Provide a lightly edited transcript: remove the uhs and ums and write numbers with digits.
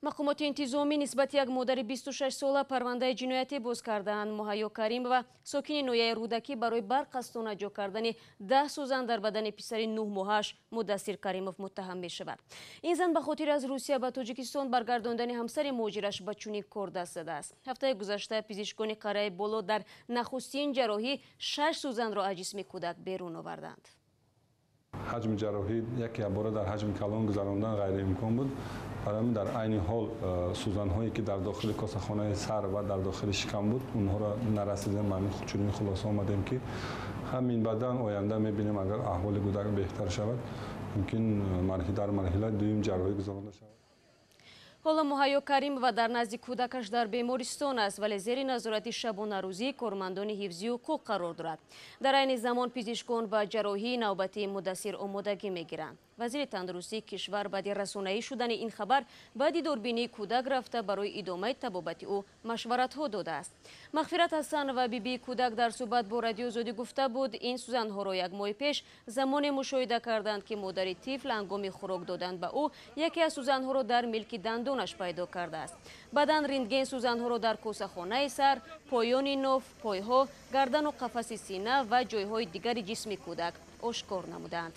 Мақомоти интизомӣ нисбати як модари 26 сола парвандаи ҷиноятӣ боз кардаанд. Муҳайё Каримова, сокини ноҳияи Рӯдакӣ, барои барқасдона ҷо кардани 10 сӯзан дар бадани писари 9 моҳааш Мудассир Каримов муттаҳам мешавад. Ин зан ба хотири аз Русия ба Тоҷикистон баргардондани ҳамсари муҳоҷираш ба чунин кор даст задааст. Ҳафтаи гузашта пизишкони Қарияи Боло дар нахустин ҷарроҳӣ шаш сӯзанро аз ҷисми кӯдак берун оварданд. Ҳаҷми ҷарроҳӣ яке бора дар ҳаҷми калон гузарондан ғайриимкон буд. Барои ҳамин дар айни ҳол сӯзанҳое, ки дар дохили косахонаи сар ва дар дохили шикам буд, онҳоро нарасидем. Ҳамин чунин хулоса омадем, ки ҳамин баъдан оянда мебинем, агар аҳволи кӯдак беҳтар шавад, мумкин дар марҳилаи дуюм ҷарроҳӣ гузаронда шавад. Ҳоло Муҳайё Каримова дар назди кӯдакаш дар бемористон аст, вале зери назорати шабонарӯзии кормандони ҳифзи ҳуқуқ қарор дорад. Дар айни замон пизишкон ба ҷарроҳии навбатии Мудассир омодагӣ мегиранд. Вазири тандурустии кишвар баъди расонаӣ шудани ин хабар ба дидорбинии кӯдак рафта, барои идомаи табобати ӯ машваратҳо додааст. Мағфират Ҳасанова, бибии кӯдак, дар суҳбат бо Радиои Озодӣ гуфта буд, ин сӯзанҳоро як моҳи пеш замоне мушоҳида карданд, ки модари тифл ҳангоми хӯрок додан ба ӯ яке аз сӯзанҳоро дар милки дандонаш пайдо кардааст. Баъдан рентген сӯзанҳоро дар косахонаи сар, поёни ноф, пойҳо, гардану қафаси сина ва ҷойҳои дигари ҷисми кӯдак ошкор намуданд.